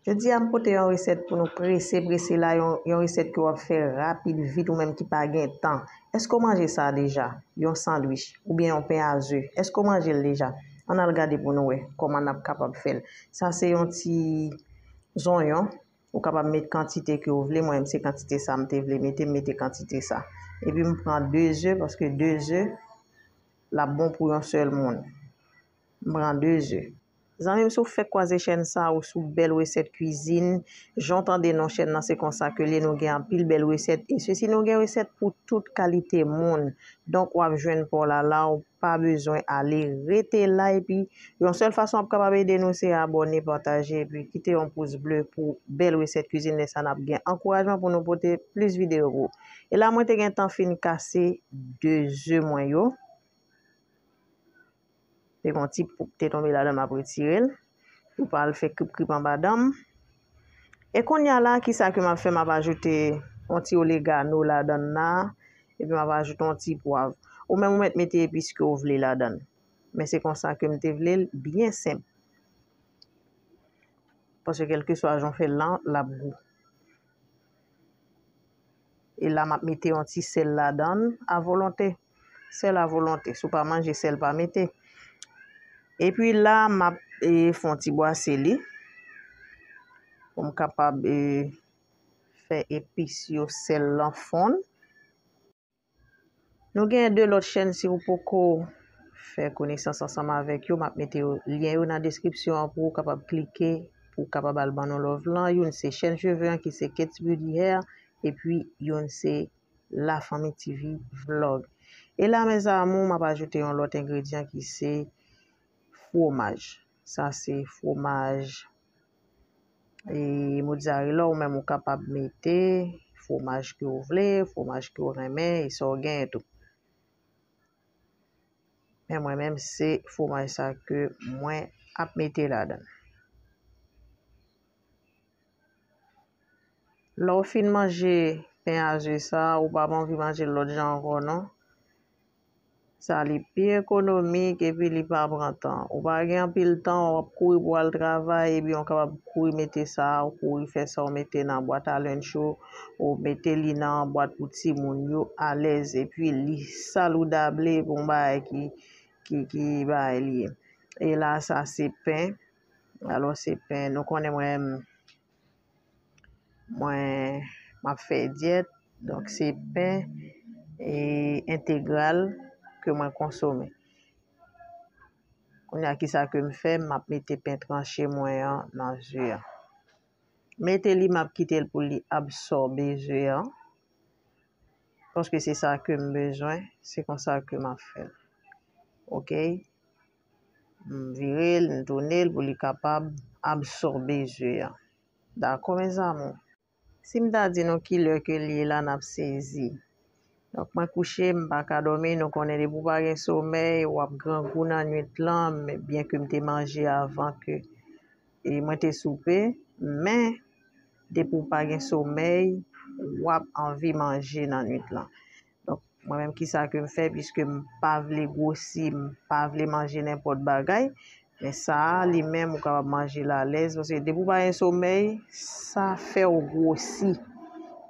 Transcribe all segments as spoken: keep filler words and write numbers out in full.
Jodi a, m pote yon resèt pou nou prese, prese la, yon, yon resèt ke w ap fè rapid, vit, ou menm ki pa gen tan. Èske w manje sa deja? Yon sandwich oubyen yon pen a ze. Èske w manje l deja? Ann al gade pou nou wè kòman n ap kapab fè l. Sa se yon ti zonyon. Ou kapab met kantite ke w vle. Mwen menm, se kantite sa m te vle mete, m mete kantite sa. Epi m pran de ze, paske de ze, l ap bon pou yon sèl moun. M pran de ze. Zanmi m, si w fèk kwaze chèn sa ou sou Bèl Resèt Kwizin, jan w tande non chèn nan, se konsa ke l ye. Nou gen anpil bèl resèt. E sesi, nou gen resèt pou tout kalite moun. Donk, w ap jwenn pa w la, la w pa bezwen ale. Rete la, epi yon sèl fason w ap kapab ede nou, se abòne, pataje, epi kite yon pous ble pou Bèl Resèt Kwizin. Lè sa, n ap gen ankourajman pou nou pote plis videyo pou ou. E la, mwen te gen tan fin kase de ze mwen yo. Te gen yon ti pouk te tonbe ladan, m ap retire l. Pou pa al fè krip krip anba dan m. E kounye a la, kisa ke m ap fè? M ap ajoute yon ti oregano ladan l la. Epi m ap ajoute yon ti pwav. Ou menm ou mèt mete epis ke w vle ladan l. Men se konsa ke m te vle l, byen senp. Paske kèlkeswa jan w fè l lan, l ap gou. E la, m ap mete yon ti sèl ladan l, avolonte. Sèl avolonte. Si w pa manje sèl, pa mete. Epi la, m ap, e, fè yon ti bwase li. Pou m kapab, e, fè epis yo, sèl lan fonn. Nou gen de lòt chèn, si w poko fè konesans ansanm avèk yo, m ap mete yo, lyen yo nan deskripsyon an pou w kapab klike, pou w kapab al ban nou love lan. Youn se chèn cheve an ki se Kate's Beauty Hair, epi youn se La Famille T V Vlog. E la, mes amours, m ap ajoute yon lòt engredyan ki se fwomaj. Sa se fwomaj e mozzarella, ou menm ou kapab mete fwomaj ke w vle, fwomaj ke w renmen, e sa w genyen tou. Men mwen menm, se fwomaj sa ke mwen ap mete ladan l. Lè w fin manje pen a ze sa, ou p ap anvi manje l lòt jan ankò, non. Sa li pi ekonomik epi li pa pran tan. Ou pa gen anpil tan, w ap kouri pou w al travay, ebyen w kapab kouri mete sa, ou kouri fè sa, w mete nan bwat a lunch ou, ou mete li nan bwat pou timoun yo alèz, epi li salidab, li bon bagay ki, ki, ki bagay li ye. E la, sa se pen. Alò, se pen, nou konnen mwen, mwen, m ap fè dyèt, donk se pen, e, entegral ke mwen konsome. Kounye a, kisa ke m fè? M ap mete pen tranche mwen an nan ze a. Mete li, m ap kite l pou li absòbe ze a. Paske se sa ke m bezwen, se konsa ke m ap fè l. Oke? M vire l, m tounen l pou li kapab absòbe ze a. Dakò, mes amours? Si m ta di nou kilè ke l ye la, n ap sezi. Donk, mwen kouche, m pa ka dòmi. Nou konnen depi w pa gen somèy, w ap grangou nan nuit lan, men byen ke m te manje avan ke, e mwen te soupe, men depi w pa gen somèy, w ap anvi manje nan nuit lan. Donk, mwen menm, kisa ke m fè, piske m pa vle gwosi, m pa vle manje nenpòt bagay, men sa a, li menm, ou kapab manje l alèz, paske depi w pa gen somèy, sa fè w gwosi.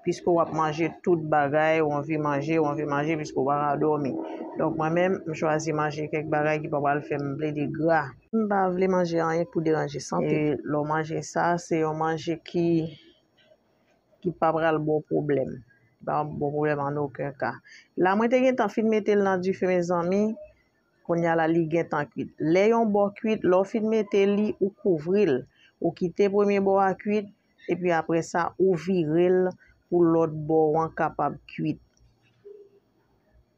Piske w ap manje tout bagay, ou anvi manje, ou anvi manje, piske w pa ka dòmi. Donk, mwen menm, m chwazi manje kèk bagay ki pa pral fè m plede gra. M pa vle manje anyen pou deranje sante. E lè w manje sa, se yon manje ki, ki pa pral ba w pwoblèm. Li pa ba w pwoblèm an okenn ka. La, mwen te gentan fin mete l nan dife, mezanmi. Kounye a la, li gentan kwit. Lè yon bò kwit, lè w fin mete li, ou kouvri l. Ou kite premye bò a kwit, epi apre sa, ou vire l pou lòt bò an kapab kwit.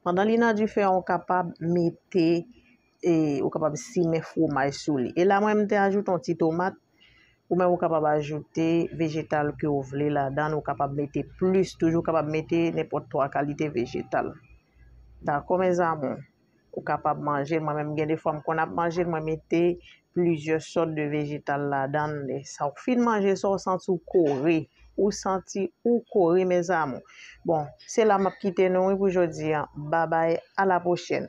Pandan li nan dife a, ou kapab mete, e, ou kapab simen fwomaj sou li. E la, mwen, m te ajoute yon ti tomat. Ou menm, ou kapab ajoute vejetal ke w vle ladan l. Ou kapab mete plis toujou, ou kapab mete nenpòt twa kalite vejetal. Dakò, mes amours? Ou kapab manje l. Mwen menm, gen de fwa, m konn ap manje l, mwen mete plizyè sòt de vejetal ladan l. Lè sa w fin manje sa, w santi w kore. Ou santi ou kore, mes amours. Bon, se la m ap kite nou, wi, pou jodi a. Babay, a la pwochèn.